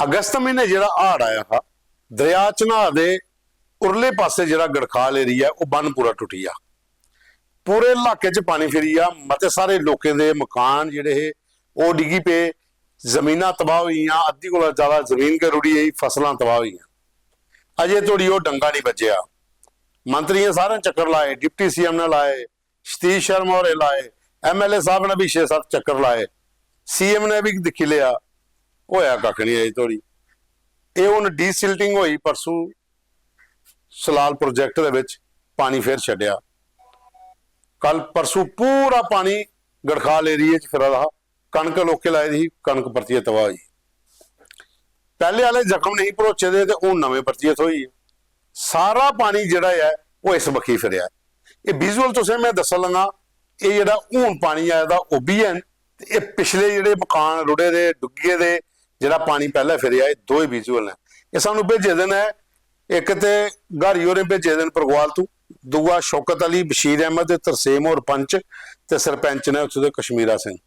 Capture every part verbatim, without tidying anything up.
अगस्त म्हीने जेह्ड़ा हाड़ आया हा, दरेआ चन्हां दे उरले पासे जेह्ड़ा गड़खाल एरिया ऐ, ओह् बन्न पूरा टुट्टी गेआ। पूरे इलाके च पानी फिरी गेआ। मते सारे लोकें दे मकान जेह्ड़े हे, ओह् डिग्गी पे, जमीनां तबाह होई गेइयां, अद्धी कोला ज्यादा जमीन गै रुढ़ी गेई, फसलां तबाह होई गेइयां। अजें धोड़ी ओह् डंगा निं बज्जेआ। मंत्रियें सारें चक्कर लाए, डिप्टी सीएम ने लाए, सतीश शर्मा होरें लाए, एमएलए साहब ने बी छे सत्त चक्कर लाए, सीएम ने बी दिक्खी लेआ, होया कक्ख निं अजें धोड़ी। एह् हून डीसिल्टिंग होई परसों, सलाल प्रोजेक्ट दे बिच पानी फिर छड्डेआ। कल परसों पूरा पानी गड़खाल एरिया च फिरा दा हा। कनक लोकें लाई दी ही, कनक परतियै तबाह होई। पैह्ले आह्ले जख्म नेईं भरोचे दे ते हून नमें परतियै थ्होई गे। सारा पानी जेह्ड़ा ऐ, ओह् इस बक्खी फिरेआ ऐ। एह् विजुअल तुसें में दस्सन लगा, एह् जेह्ड़ा हून पानी आए दा, ओह् बी हैन, ते एह् पिछले जेह्ड़े मकान रुढ़े दे, डुग्गे दे, जेह्ड़ा पानी पैह्ले फिरेआ, एह् दो ही विजुअल न। एह् सानूं भेजे दे न, इक ते ग्हारी होरें भेजे दे न परगवाल तू, दूआ शौकत अली, बशीर अहमद ते तरसेम होर पंच ते सरपंच ने उत्थूं दे कश्मीरा सिंह।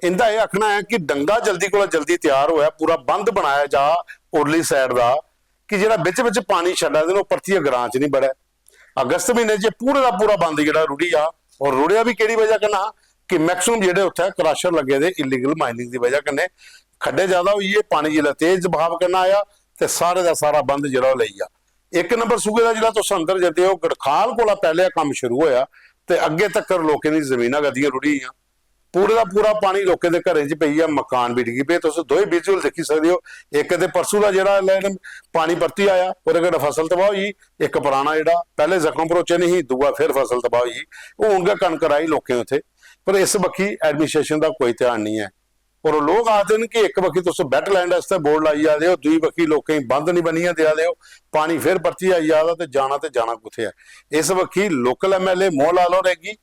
इंदा एह् आखना ऐ कि डंगा जल्दी कोला जल्दी त्यार होऐ, पूरा बंद बनाया जा उरली साइड दा, कि जेह्ड़ा बिच बिच पानी छड्डा दे न, ओह् परतियै ग्रां च निं बड़ै। अगस्त म्हीने च पूरे दा पूरा बंद जेह्ड़ा रुढ़ी गेआ, और रुढ़ेआ बी केह्ड़ी बजह कन्नै हा कि मैक्सिमम जेह्ड़े उत्थै क्रशर लग्गे दे इलीगल माइनिंग दी बजह कन्नै, खड्डे ज्यादा होई गे, पानी जिसलै तेज बहाव कन्नै आया ते सारे दा सारा बंद जेह्ड़ा ओह् लेई गेआ। इक नंबर सूहे दा जेह्ड़ा तुस अंदर जंदे ओ, गड़खाल कोला पैह्लें कम्म शुरू होया ते अग्गें तक्कर लोकें दी जमीनां गद्दियां रुढ़ी गेइयां। पूरे दा पूरा पानी लोकें दे घरें च पेई गेआ, मकान बी डिग्गी पे। तुस दोए विजुअल दिक्खी सकदे ओ, इक ते परसू दा जेह्ड़ा इसलै पानी परतियै आया, ओह्दे कन्नै फसल तबाह होई, इक पराना जेह्ड़ा पैह्ले जख्म भरोचे नेईं ही, दूआ फिर फसल तबाह होई। हून गै कनक राही लोकें उत्थै, पर इस बक्खी एडमिनिस्ट्रेशन दा कोई ध्यान निं ऐ। और लोक आखदे न कि इक बक्खी तुस वेटलैंड आस्तै बोर्ड लाई जा दे ओ, दूई बक्खी लोकें गी बंद निं बनियै देआ दे ओ, पानी फिर परतियै आई जा दा ते जाना ते जाना कुत्थै ऐ? इस बक्खी लोकल एमएलए मोहन लाल होरें गी,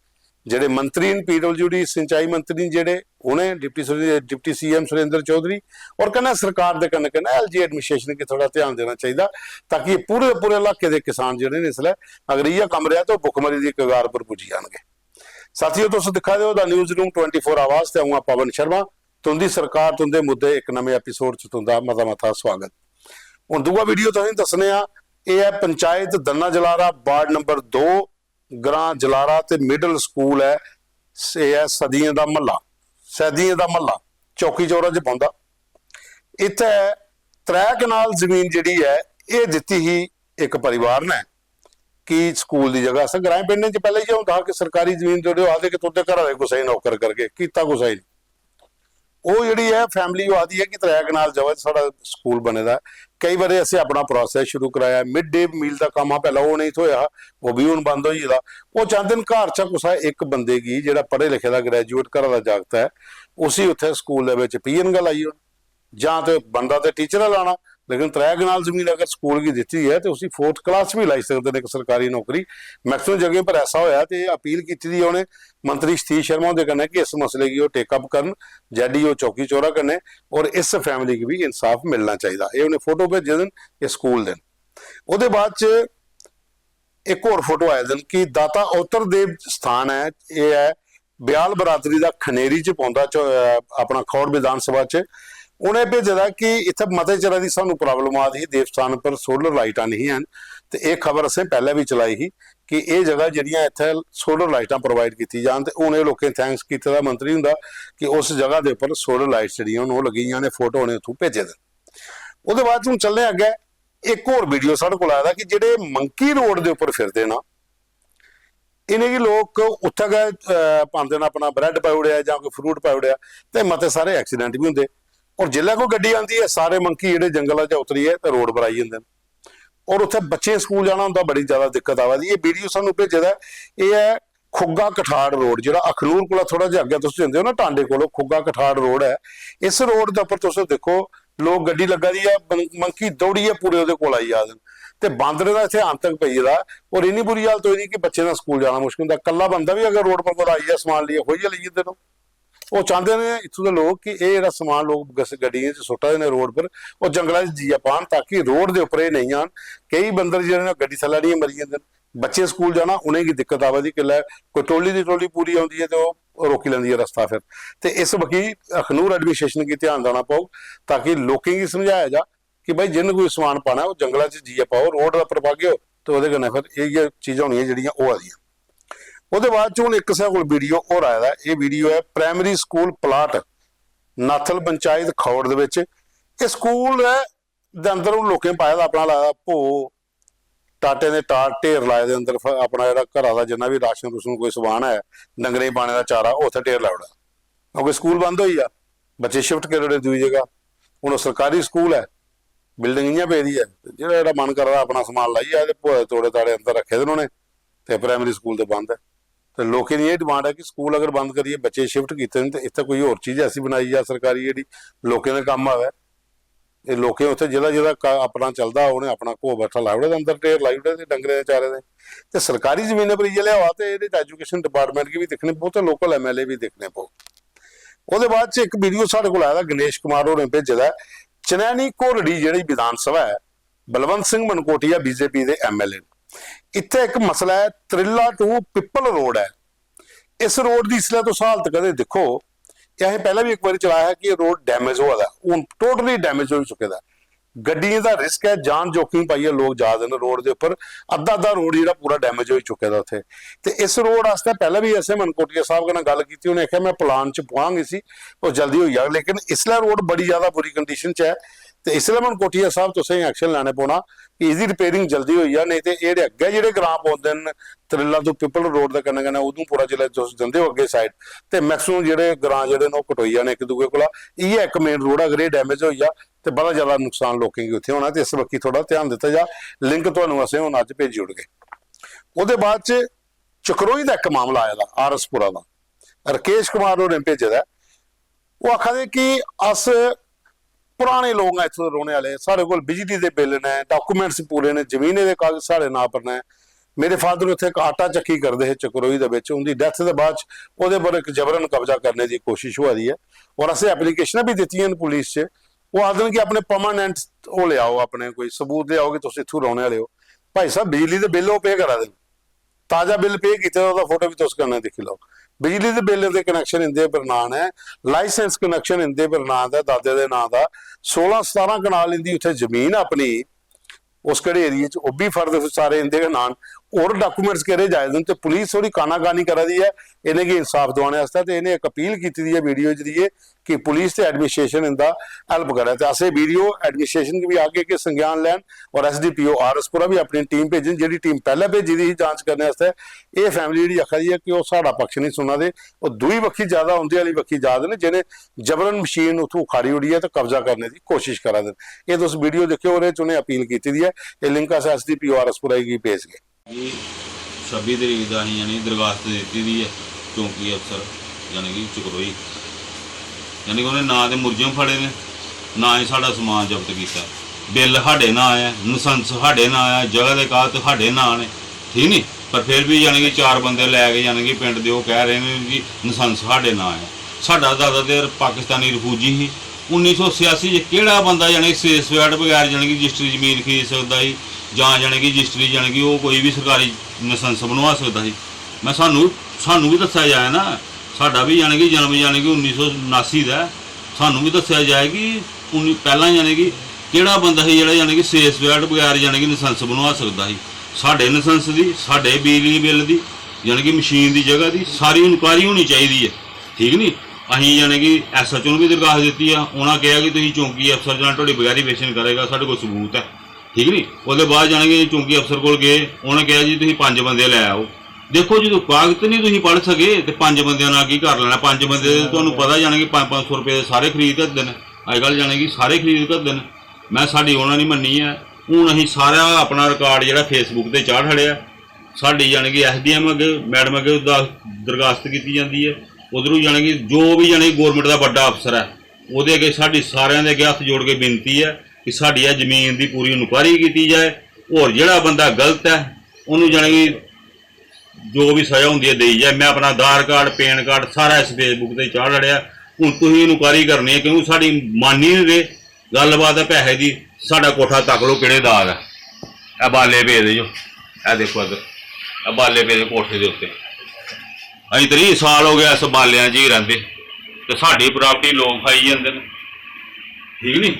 जेह्ड़े मंत्री न, पीडब्ल्यूडी सिंचाई मंत्री न जेह्ड़े, उ'नें डिप्टी सुरे-, डिप्टी सीएम सुरेंद्र चौधरी और कन्नै सरकार दे कन्नै कन्नै एलजी एडमिनिस्ट्रेशन गी थोह्ड़ा ध्यान देना चाहिदा, ताकि एह् पूरे पूरे इलाके दे किसान जेह्ड़े न, इसलै अगर इ'यै कम्म रेहा ते ओह् भुखमरी दी कगार पर पुज्जी जाणगे। साथियो, तुस दिक्खा दे ओ the news room twenty four आवाज ते अ'ऊं आं पवन शर्मा। तुं'दी सरकार, तुं'दे मुद्दे इक नमें एपिसोड च तुं'दा मता मता स्वागत। हून दूआ वीडियो तुसेंगी दस्सने आं। एह् ऐ पंचायत दन्ना जलारा, वार्ड नंबर दो, ग्रां जलारा ते मिडल स्कूल ऐ, एह् ऐ सदियें दा म्हल्ला, सैदियें दा म्हल्ला चौकी चौरा च पौंदा। इत्थै त्रै कनाल जमीन जेह्ड़ी ऐ, एह् दित्ती ही इक परिवार ने कि स्कूल दी जगह आस्तै। ग्राएं पिंडें च पैह्लें इ'यै होंदा हा कि सरकारी जमीन जेह्ड़े ओह् आखदे कि तुं'दे घरा दे कुसै गी नौकर करगे, कीता कुसै गी। ओह् जेह्ड़ी ऐ फैमिली, ओह् आखदी ऐ कि त्रै कनाल जगह च साढ़ा स्कूल बने दा ऐ। केई बारी असें अपना प्रोसेस शुरू कराया, मिड डे मील दा कम्म हा पैह्लें, ओह् नेईं थ्होएआ हा, ओह् बी हून बंद होई गेदा। ओह् चांह्दे न घर चा कुसै इक बंदे गी, जेह्ड़ा पढ़े लिखे दा ग्रेजुएट घरा दा जागत ऐ, उसी उत्थै स्कूल दे बिच पीएन गै लाई ओड़न, जां ते बनदा ते टीचर गै लाना, लेकिन त्रै कनाल जमीन अगर स्कूल गी दित्ती ऐ ते उसी फोर्थ क्लास बी लाई सकदे न इक सरकारी नौकरी। मैक्सिमम जगहें पर ऐसा होया ते एह् अपील कीती दी ऐ उ'नें मंत्री सतीश शर्मा हुंदे कन्नै कि इस मसले गी ओह् टेक अप करन, जेडीओ चौकी चौरा कन्नै, और इस फैमिली गी बी इंसाफ मिलना चाहिदा। एह् उ'नें फोटो भेजे दे न, एह् स्कूल दे न। ओह्दे बाद च इक होर फोटो आए दे न कि दाता अवतर देव स्थान ऐ, एह् ऐ ब्याल बरादरी दा खनेरी च पौंदा, चौ-, अ, अपना खौड़ विधान सभा च। उ'नें भेजे दा कि इत्थै मते चिरै दी सानूं प्रॉब्लम आ दी ही, देवस्थान पर सोलर लाइटां नेईं हैन, ते एह् खबर असें पैह्लें बी चलाई ही कि एह् जगह जेह्ड़ियां इत्थै सोलर लाइटां प्रोवाइड कीती जान, ते हून एह् लोकें थैंक्स कीते दा मंत्री हुंदा कि उस जगह दे उप्पर सोलर लाइट्स जेह्ड़ियां हून ओह् लग्गी गेइयां, उ'नें फोटो उ'नें उत्थूं भेजे दे न। ओह्दे बाद च हून चलने अग्गें, इक होर वीडियो साढ़े कोल आए दा कि जेह्ड़े मंकी रोड दे उप्पर फिरदे न, इ'नेंगी लोक उत्थै गै, अ, पांदे न, अपना ब्रेड पाई ओड़ेआ जां कोई फ्रूट पाई ओड़ेआ, ते मते सारे एक्सीडेंट बी होंदे। और जिसलै कोई गड्डी आंदी ऐ, सारे मंकी जेह्ड़े जंगला चा उतरियै ते रोड पर आई जंदे न। और उत्थै बच्चें स्कूल जाना होंदा, बड़ी ज्यादा दिक्कत आवा दी। एह् वीडियो सानूं भेजे दा ऐ, एह् ऐ खुग्गा कठाड़ रोड, जेह्ड़ा अखनूर कोला थोह्ड़ा जिहा अग्गें तुस जंदे ओ ना, टांडे कोल, खुग्गा कठाड़ रोड ऐ। इस रोड दे उप्पर तुस दिक्खो, लोक, गड्डी लग्गा दी ऐ, बं-, मंकी दौड़ियै पूरे ओह्दे कोल आई जा दे न। ते बांदरें दा इत्थै आतंक पेई गेदा ऐ। और इन्नी बुरी हालत होई दी कि बच्चें दा स्कूल जाना मुश्कल होंदा। कल्ला बंदा बी अगर रोड पर कुतै आई जा, समान लेइयै, खोइयै लेई जंदे न। ओह् चांह्दे न इत्थूं दे लोक कि एह् जेह्ड़ा समान लोक गस-, गड्डियें च सुट्टा दे न रोड पर, ओह् जंगला च जाइयै पान, ताकि रोड दे उप्पर एह् नेईं आन। केई बंदर जेह्ड़े न, गड्डी थल्लै आनियै मरी जंदे न। बच्चे स्कूल जाना, उ'नेंगी दिक्कत आवा दी, किल्लै कोई टोली दी टोली पूरी औंदी ऐ ते ओह् रोकी लैंदी ऐ रस्ता। फिर ते इस बक्खी अखनूर एडमिनिस्ट्रेशन गी ध्यान देना पौग, ताकि लोकें गी समझाया जा कि भाई, जिन्न कोई समान पाना ऐ, ओह् जंगला च जाइयै पाओ, रोड उप्पर पागे ओ, ते ओह्दे कन्नै फिर इ'यै चीजां होनियां जेह्ड़ियां होआ दियां। ओह्दे बाद च हून इक कुसै कोल वीडियो होर आए दा ऐ। एह् वीडियो ऐ primary school plot, नाथल panchayat Khour दे बिच। एह् स्कूल ऐ, दे अंदर हून लोकें पाए दा अपना, लाए दा भो, टाटें दे टाट ढेर लाए दे अंदर, फ-, अपना जेह्ड़ा घरा दा जिन्ना बी राशन रूशन, कोई समान ऐ, डंगरें गी पाने दा चारा, ओह् उत्थै ढेर लाई ओड़े दा। क्योंकि स्कूल बंद होई गेआ, बच्चे शिफ्ट करी ओड़े दूई जगह। हून ओह् सरकारी स्कूल ऐ, बिल्डिंग इ'यां पेदी ऐ, ते जेह्ड़ा जेह्ड़ा मन करा दा अपना समान लाइयै ते भो-, तोड़े ताड़े अंदर रक्खे दे न उ'नें, ते प्राइमरी स्कूल ते बंद ऐ। ते लोकें दी एह् डिमांड ऐ कि स्कूल अगर बंद करियै बच्चे शिफ्ट कीते न, ते इत्थै कोई होर चीज ऐसी बनाई जा सरकारी, जेह्ड़ी लोकें दे कम्म आवै। एह् लोकें उत्थै जेह्दा जेह्दा क-, अपना चलदा, उ'नें अपना घोह बट्ठा लाई ओड़े दा, अंदर ढेर लाई ओड़े दे डंगरें दे चारे दे। ते सरकारी जमीनें पर इ'यै लेआ होआ ते एह्दे च एजुकेशन डिपार्टमेंट गी बी दिक्खने पौग ते लोकल एमएलए बी दिक्खने पौग। ओह्दे बाद च इक वीडियो साढ़े कोल आए दा, गणेश कुमार होरें भेजे दा ऐ। चनैनी घोरड़ी जेह्ड़ी विधान सभा ऐ, बलवंत सिंह मनकोटिया बीजेपी दे एमएलए न। इत्थै इक मसला ऐ, त्रिल्ला टू पिपल रोड ऐ। इस रोड दी इसलै तुस हालत कदें दिक्खो, एह् असें पैह्लें बी इक बारी चलाया हा कि एह् रोड डैमेज होआ दा ऐ, हून टोटली डैमेज होई चुके दा ऐ। गड्डियें दा रिस्क ऐ, जान जोखिम पाइयै लोक जा दे न रोड दे उप्पर, अद्धा अद्धा रोड जेह्ड़ा पूरा डैमेज होई चुके दा उत्थै। ते इस रोड आस्तै पैह्लें बी असें मनकोटिया साहब कन्नै गल्ल कीती, उ'नें आखेआ, "में प्लान च पांग इसी, ओह् जल्दी होई जाग।" लेकिन इसलै रोड बड़ी ज्यादा बुरी कंडीशन च ऐ, ते इसलै मनकोटिया साहब तुसें एक्शन लैने पौना कि इसदी रिपेयरिंग जल्दी होई जा, नेईं ते एह् अग्गें जेह्ड़े ग्रां पौंदे न त्रिल्ला तू पिपल रोड दे कन्नै कन्नै उधमपुरा जिसलै तुस जंदे हो अग्गें साइड, ते मैक्सिमम जेह्ड़े ग्रां जेह्ड़े न ओह् कटोई जाने इक दूए कोला। इ'यै इक मेन रोड ऐ, अगर एह् डैमेज होई जा ते बड़ा ज्यादा नुकसान लोकें गी उत्थै होना, ते इस बक्खी थोह्ड़ा ध्यान दित्ता जा। लिंक तुहानू असें हून अज्ज भेजी ओड़गे। ओह्दे बाद च चकरोई दा इक मामला आए दा आर एस पुरा दा, राकेश कुमार होरें भेजे दा ऐ। ओह् आखा दे कि अस पराने लोक आं इत्थूं दे रौह्ने आह्ले, साढ़े कोल बिजली दे बिल न, डाक्यूमेंट्स पूरे न, जमीनें दे कागज साढ़े नांऽ पर न। मेरे फादर उत्थै इक आटा चक्की करदे हे चकरोई दे बिच, उं'दी डैथ दे बाद च ओह्दे पर इक जबरन कब्जा करने दी कोशिश होआ दी ऐ, और असें एप्लीकेशनां बी दित्तियां न पुलिस च। ओह् आखदे न कि अपने परमानेंट ओह् लेआओ, अपने कोई सबूत लेआओ कि तुस इत्थूं रौह्ने आह्ले ओ। भाई साहब, बिजली दे बिल ओह् पे करा दे न, ताजा बिल पे कीते दा, ओह्दा फोटो बी तुस कन्नै दिक्खी लैओ। बिजली दे बिल दे कनैक्शन इं'दे पर नांऽ न, लाइसेंस कनैक्शन इं'दे पर नांऽ दा, दादे दे नांऽ दा। सोलां सतारां कनाल इं'दी उत्थै जमीन अपनी, उस केह्ड़े एरिया च, ओह् बी फर्द सारे इं'दे गै नांऽ न। होर डाक्यूमेंट्स केह्ड़े जायज न? ते पुलिस थोह्ड़ी कानाकानी करा दी ऐ इ'नेंगी इंसाफ दोआने आस्तै, ते इ'नें इक अपील कीती दी ऐ वीडियो जरिए कि पुलिस ते एडमिनिस्ट्रेशन इं'दा हेल्प करै। ते अस एह् वीडियो एडमिनिस्ट्रेशन गी बी आखगे कि संज्ञान लैन, और एसडीपीओ आर एस पुरा बी अपनी टीम भेजन। जेह्ड़ी टीम पैह्लें भेजी दी ही जांच करने आस्तै, एह् फैमिली जेह्ड़ी आखा दी ऐ कि ओह् साढ़ा पक्ष नहीं सुना दे, ओह् दूई बक्खी ज्यादा उं'दे आह्ली बक्खी जा दे न, जि'नें जबरन मशीन उत्थूं उखाड़ी ओड़ी ऐ ते कब्जा करने दी कोशिश करा दे न। एह् तुस वीडियो दिक्खेओ, ओह्दे च उ'नें अपील कीती दी ऐ। एह् लिंक अस एसडीपीओ आर एस पुरा गी भेजगे। एह् छब्बी तरीक दा असें यानी दरखास्त दित्ती दी ऐ चौंकी अफसर यानी कि चकरोई, यानी कि उ'नें ना ते मुलजम फड़े दे, ना ही साढ़ा समान जब्त कीता। बिल साढ़े नांऽ ऐ, नसंस साढ़े नांऽ ऐ, जगह दे कागज साढ़े नांऽ न, ठीक नी? पर फिर बी यानी कि चार बंदे लै के यानी कि पिंड दे ओह् कह रहे न कि नसंस साढ़े नांऽ ऐ। साढ़ा दादा ते पाकिस्तानी रिफूजी ही, उन्नी सौ छियासी च केह्ड़ा बंदा यानी कि सेसवैट बगैर यानी कि रजिस्ट्री जमीन खरीद सकदा ही, जां यानी कि रजिस्ट्री यानी कि ओह् कोई बी सरकारी नसंस बनवा सकदा ही? मैं सानू सानू बी दस्सेआ जाए ना, साडा बी यानी कि जन्म यानी कि उन्नी सौ उनासी दा ऐ। सानू बी दस्सेआ जाए कि उन्नी पैहलां यानी कि केह्ड़ा बंदा ही जेह्ड़ा यानी कि सेसवैट बगैर यानी कि नसंस बनवा सकदा ही? साडे नसंस दी, साडे बिजली बिल दी, यानी कि मशीन दी जगह दी सारी इनक्वायरी होनी चाहिदी ऐ, ठीक नी? अहीं यानी कि एसएचओ नू बी दरखास्त दित्ती ऐ, उ'नें केहा कि तुसीं चौंकी अफसर जां ढोडी बगैर वेरिफिकेशन करेगा, साढ़े कोल सबूत ऐ, ठीक नी? ओह्दे बाद यानी कि चौंकी अफसर कोल गे, उ'नें केहा जी तुसीं पंज बंदे लै आओ। देखो, जदूं कागत निं तुसीं पढ़ सके ते पंज बंदें दा की कर लैना? पंज बंदे ते तुहानू पता यानी कि पंज पंज सौ रपेऽ दे सारे खरीद करदे न, अजकल यानी कि सारे खरीद करदे न। में साढ़ी उ'नें निं मन्नी ऐ। हून असीं सारा अपना रिकार्ड जेह्ड़ा Facebook ते चाढ़ छड़ेआ। साढ़ी यानी कि एसडीएम अग्गें, मैडम अग्गें दा-, दरखास्त कीती जंदी ऐ। उद्धरों यानी कि जो बी यानी गौरमेंट दा बड्डा अफसर ऐ, ओह्दे अग्गें साढ़ी सारेआं दे अग्गें हत्थ जोड़ के बिनती ऐ कि साढ़ी एह् जमीन दी पूरी इनक्वायरी कीती जाए। होर जेह्ड़ा बंदा गलत ऐ, उ'नूं यानी कि जो बी स'जा होंदी ऐ देई जाए। में अपना आधार कार्ड, पैन कार्ड सारा इस Facebook ते चाढ़ अड़ेआ। हून तुसीं इनक्वायरी करनी ऐ, क्योंकि साढ़ी मानी निं रेह्। गल्लबात ऐ पैहे दी, साढ़ा कोठा तक्क लो केह्ड़े दाग ऐ। एह् बाले पेदे जो, एह् देखो इद्धर, ਇਹ ਬਾਲੇ ਪਏ ਨੇ ਕੋਠੇ ਦੇ ਉੱਤੇ। ਅਸੀਂ ਤੀਹ ਸਾਲ ਹੋ ਗਏ ਇਸ ਬਾਲਿਆਂ 'ਚ ਹੀ ਰਹਿੰਦੇ, ਤੇ ਸਾਡੀ ਪ੍ਰਾਪਰਟੀ ਲੋਕ ਖਾਈ ਜਾਂਦੇ ਨੇ। ਠੀਕ ਨਹੀਂ?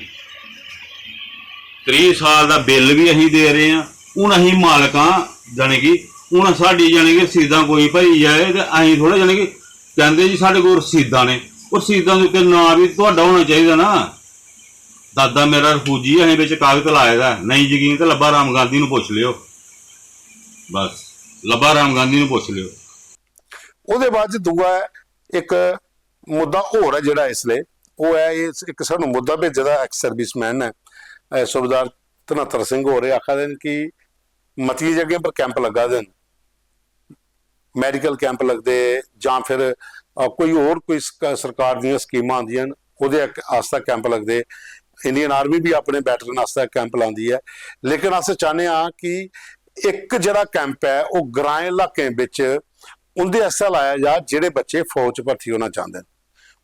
ਤੀਹ ਸਾਲ ਦਾ ਬਿੱਲ ਵੀ ਅਸੀਂ ਦੇ ਰਹੇ ਹਾਂ। ਹੁਣ ਅਸੀਂ ਮਾਲਕ ਹਾਂ, ਜਾਣੀ ਕਿ ਹੁਣ ਸਾਡੀ, ਜਾਣੀ ਕਿ, ਰਸੀਦਾਂ ਕੋਈ ਭਰੀ ਜਾਏ, ਤੇ ਅਸੀਂ ਥੋੜਾ, ਜਾਣੀ ਕਿ, ਕਹਿੰਦੇ ਜੀ ਸਾਡੇ ਕੋਲ ਰਸੀਦਾਂ ਨੇ। ਉਹ ਰਸੀਦਾਂ ਦੇ ਉੱਤੇ ਨਾਂ ਵੀ ਤੁਹਾਡਾ ਹੋਣਾ ਚਾਹੀਦਾ ਨਾ। ਦਾਦਾ ਮੇਰਾ ਰਫੂਜੀ, ਅਸੀਂ ਵਿੱਚ ਕਾਗਜ਼ ਲਾਏ ਦਾ, ਨਹੀਂ ਯਕੀਨ ਤੇ ਲੱਭਾ ਰਾਮ ਗਾਂਧੀ ਨੂੰ ਪੁੱਛ ਲਿਓ। ਬਸ, ਲੱਭਾ ਰਾਮ ਗਾਂਧੀ ਨੂੰ ਪੁੱਛ ਲਿਓ। ਉਹਦੇ ਬਾਅਦ ਚ ਦੂਆ ਇੱਕ ਮੁੱਦਾ ਹੋਰ ਹੈ ਜਿਹੜਾ ਇਸ ਲਈ, ਉਹ ਹੈ ਇਹ ਇੱਕ ਸਾਨੂੰ ਮੁੱਦਾ ਭੇਜਿਆ ਦਾ, ਐਕਸ ਸਰਵਿਸਮੈਨ ਹੈ ਅਹ ਸੂਬੇਦਾਰ ਧਨੰਤਰ ਸਿੰਘ ਹੋਰੇ, ਆਖਦੇ ਨੇ ਕਿ ਮਤੀਆਂ ਜਗ੍ਹਾ ਪਰ ਕੈਂਪ ਲੱਗਾ ਦੇ ਨੇ, ਮੈਡੀਕਲ ਕੈਂਪ ਲੱਗਦੇ ਜਾਂ ਫਿਰ ਅਹ, ਕੋਈ ਹੋਰ ਕੋਈ ਸਕ- ਸਰਕਾਰ ਦੀਆਂ ਸਕੀਮਾਂ ਆਉਂਦੀਆਂ ਨੇ, ਉਹਦੇ ਇੱਕ ਆਸਤਾ ਕੈਂਪ ਲੱਗਦੇ। ਇੰਡੀਅਨ ਆਰਮੀ ਵੀ ਆਪਣੇ ਵੈਟਰਨ ਆਸਤਾ ਕੈਂਪ ਲਾਉਂਦੀ ਹੈ, ਲੇਕਿਨ ਅਸੀਂ ਚਾਹੁੰਦੇ ਹਾਂ ਕਿ ਇੱਕ ਜਿਹੜਾ ਕੈਂਪ ਹੈ ਉਹ ਗ੍ਰਾਂਏ ਇਲਾਕੇ ਵਿੱਚ ਉਹਦੇ ਆਸਤਾ ਲਾਇਆ ਜਾ ਜਿਹੜੇ ਬੱਚੇ ਫੌਜ 'ਚ ਭਰਤੀ ਹੋਣਾ ਚਾਹੁੰਦੇ ਨੇ।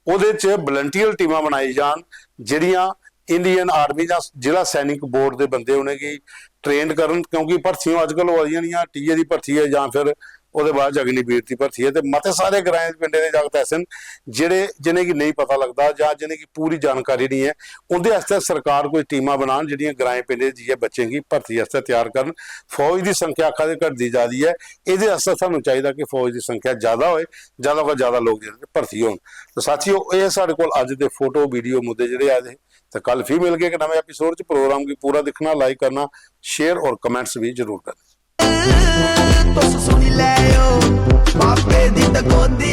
ਉਹਦੇ 'ਚ ਵਲੰਟੀਅਰ ਟੀਮਾਂ ਬਣਾਈ ਜਾਣ, ਜਿਹੜੀਆਂ ਇੰਡੀਅਨ ਆਰਮੀ ਜਾਂ ਜ਼ਿਲ੍ਹਾ ਸੈਨਿਕ ਬੋਰਡ ਦੇ ਬੰਦੇ ਉਹਨੇ ਕੀ ਟ੍ਰੇਨਡ ਕਰਨ, ਕਿਉਂਕਿ ਭਰਤੀਆਂ ਅੱਜ ਕੱਲ੍ਹ ਹੋ ਰਹੀਆਂ ਨੇ, ਟੀਏ ਦੀ ਭਰਤੀ ਹੈ ਜਾਂ ਫਿਰ ਉਹਦੇ ਬਾਅਦ 'ਚ ਅਗਨੀਵੀਰ ਦੀ ਭਰਤੀ ਹੈ। ਤੇ ਮਤੇ ਸਾਰੇ ਗ੍ਰਾਂਏ ਪਿੰਡੇ ਦੇ ਜਾਗਤ ਐਸੇ ਨੇ ਜਿਹੜੇ, ਜਿਨੇ ਕੀ ਨਹੀਂ ਪਤਾ ਲੱਗਦਾ ਜਾਂ ਜਿਨੇ ਕੀ ਪੂਰੀ ਜਾਣਕਾਰੀ ਨਹੀਂ ਹੈ। ਉਹਦੇ ਵਾਸਤੇ ਸਰਕਾਰ ਕੋਈ ਟੀਮਾਂ ਬਣਾਉਣ ਜਿਹੜੀਆਂ ਗ੍ਰਾਂਏ ਪਿੰਡੇ 'ਚ ਜਾਈਏ ਬੱਚੇ ਕੀ ਭਰਤੀ ਵਾਸਤੇ ਤਿਆਰ ਕਰਨ। ਫੌਜ ਦੀ ਸੰਖਿਆ ਆਖਾ ਦੇ ਘਟਦੀ ਜਾ ਰਹੀ ਹੈ, ਇਹਦੇ ਵਾਸਤੇ ਸਾਨੂੰ ਚਾਹੀਦਾ ਕਿ ਫੌਜ ਦੀ ਸੰਖਿਆ ਜ਼ਿਆਦਾ ਹੋਏ, ਜ਼ਿਆਦਾ ਤੋਂ ਜ਼ਿਆਦਾ ਲੋਕ ਜਿਹੜੇ ਨੇ ਭਰਤੀ ਹੋਣ। ਤੇ ਸਾਥੀਓ, ਇਹ ਸਾਡੇ ਕੋਲ ਅੱਜ ਦੇ ਫੋਟੋ, ਵੀਡੀਓ, ਮੁੱਦੇ ਜਿਹੜੇ ਆਏ ਨੇ। ਤੇ ਕੱਲ ਫਿਰ ਮਿਲ ਕੇ ਇੱਕ ਨਵੇਂ ਐਪੀਸੋਡ 'ਚ। ਪ੍ਰੋਗਰਾਮ ਕੀ ਪੂਰਾ ਦੇਖਣਾ, ਲਾਈਕ ਕਰਨਾ, ਸ਼ੇਅਰ ਔਰ ਕਮੈਂਟਸ ਵੀ ਜ਼ਰੂਰ ਕਰਨਾ। तुस सुनी लैओ बाबे दी टकोदी।